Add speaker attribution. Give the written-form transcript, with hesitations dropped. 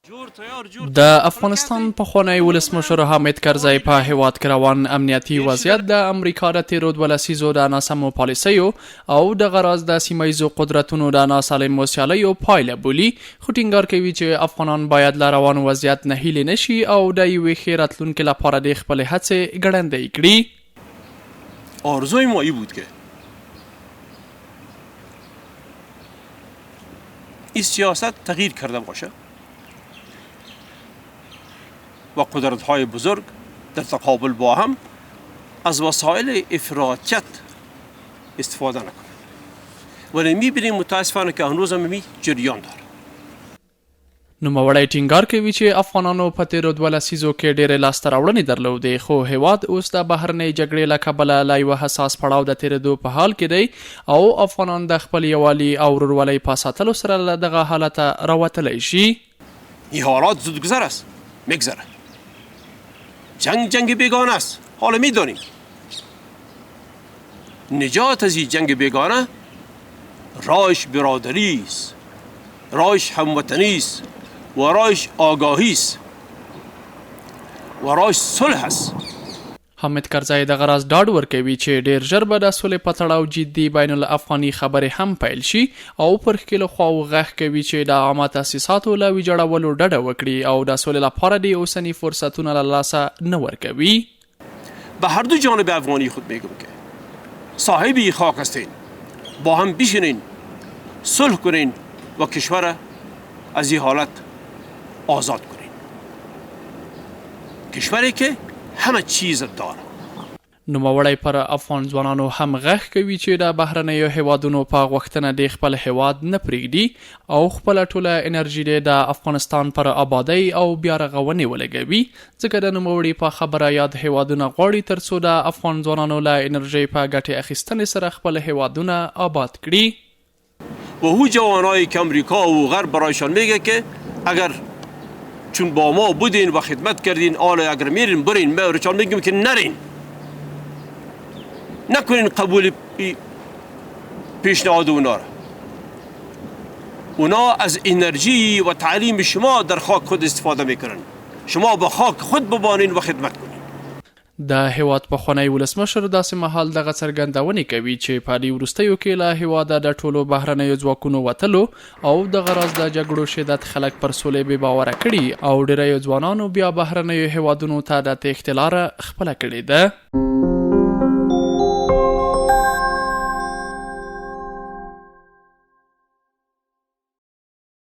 Speaker 1: د افغانستان پخوانی ولسمشر حامد کرزی په هیواد کې روان امنیتي وضعیت د امریکا د تیرو دوه لسیزو د ناسمو پالیسیو او دغه راز د سیمه ییزو قدرتونو د ناسالمو سیالیو پایله بولي، خو ټینګار کوي چې افغانان باید له روان وضعیت نهیلي نه شي او د یوې ښې راتلونکې لپاره دې خپلې هڅې ګړندۍ کړي.
Speaker 2: آرزوی ما ای بود که این سیاست تغییر کرده باشه و قدرت های بزرگ در تقابل با هم از وسایل افراطیت استفاده نکنند، ولی میبینیم متاسفانه که هنوز هم می جریان داره.
Speaker 1: نوموړی ټینګار کوي چې افغانانو په تېرو دوه لسیزو کې ډېرې لاسته راوړنې درلودې، خو هېواد اوس د بهرنۍ جګړې له کبله له یوه حساس پړاو د تېرېدو په حال کې دی او افغانان د خپل یووالي او ورورولۍ په ساتلو سره له دغه حالته راوتلی شي.
Speaker 2: این حالات زودگذر است، میگذرد. جنگ جنگ بیگانه است، حالا میدانیم. نجات از این جنگ بیگانه راهش برادری است، راهش هموطنی است و راهش آگاهی است و راهش صلح است.
Speaker 1: حامد کرزی دغه راز ډاډ ورکوي چې ډېر ژر به د سولې په تړاو جدي بین الافغاني خبرې هم پیل شي او پر ښکېلو خواوو غږ کوي چې د عامه تاسیساتو له ویجاړولو ډډه وکړي او د سولې لپاره دې اوسني فرصتونه له لاسه نه ورکوي.
Speaker 2: به هر دو جانب افغانی خود میگم که صاحب ای خاک هستین، با هم بشینین، صلح کنین و کشور از این حالت آزاد کنین. کشوری که همه چیز داره.
Speaker 1: نوموړی پر افغان ځوانانو هم غږ کوي چې د بهرنیو هېوادونو په غوښتنه دې خپل هېواد نه پرېږدي او خپله ټوله انرژي دې د افغانستان پر ابادۍ او بیا رغونې ولګوي، ځکه د نوموړي په خبره یاد هېوادونه غواړي ترڅو د افغان ځوانانو له انرژۍ په ګټې اخیستنې سره خپل هېوادونه آباد کړي.
Speaker 2: و او جوانایی که امریکا و غرب برایشان میگه که اگر چون با ما بودین و خدمت کردین حالا اگر میرین برین، ما برایشان میگیم که نرین، نکنین قبول پیشنهاد اونا را. اونا از انرژی و تعلیم شما در خاک خود استفاده میکنن، شما به خاک خود ببانین و خدمت کنین.
Speaker 1: د هېواد پخوانی ولسمشر داسې مهال دغه څرګندونې کوي چې په دې وروستیو کې له هېواده د ټولو بهرنیو ځواکونو وتلو او دغه راز د جګړو شدت خلک پر سولې بې باوره کړي او ډېریو ځوانانو بیا بهرنیو هېوادونو ته د تېښتې لاره خپله کړې ده.